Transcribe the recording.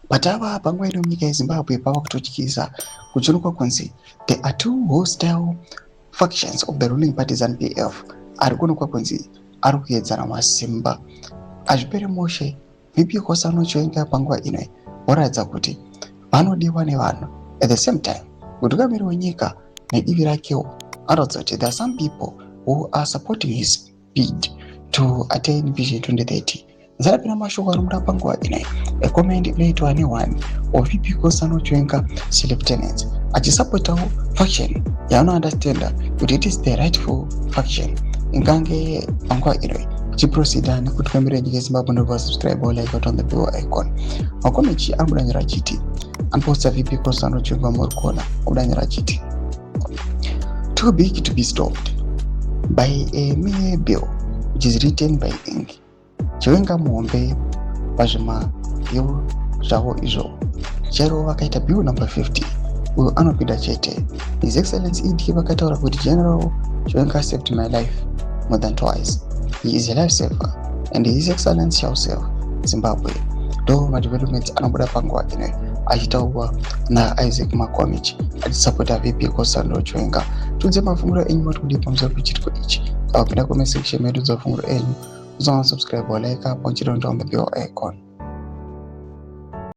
Patava panguva ino munyika yeZimbabwe pava kutotyisa kuchionekwa kunzi there are two hostile factions of the ruling party ZANU PF ari kuonekwa kunzi ari kuedzana masimba. Hazvipere mushe, VP Constantino Chiwenga panguva ino voratidza kuti vanodiwa nevanhu. At the same time, mutungamiri wenyika nedivi rakewo anoratidza kuti there are some people who are supporting his bid to attain Vision 2030. Zarapira mashoko anobuda panguva ino ecomment inoitwa neone of VP Constantino Chiwenga lieutenants achisapotawo faction yaanounderstanda kuti it is the rightful faction ingange panguva ino ichiproceda nekutungamirira nyika yeZimbabwe. Ndobva subscribe, like, on the bell icon. Makomechi anobuda nyora achiti anoposta VP Constantino Chiwenga muri kuona abuda nyora achiti, "Too big to be stopped by a mere bill which is written by ink. Chiwenga muhombe pazvimabill zvavo izvo. Chero vakaita bill number 50, uyo anopinda chete. His Excellency ED vakataura kuti General Chiwenga saved my life more than twice. He is a life saver and His Excellence shall save Zimbabwe." Ndo madevelopments anobuda panguva ino achitaurwa naIsaac Makomich achisapota VP Constantino Chiwenga. Tudze mafungiro enyu, mati kudii pamusoro pechitiko ichi? Apinda comment section medu, dzafungiro enyu. Uzona subscribe, like, pamwe on the bell icon.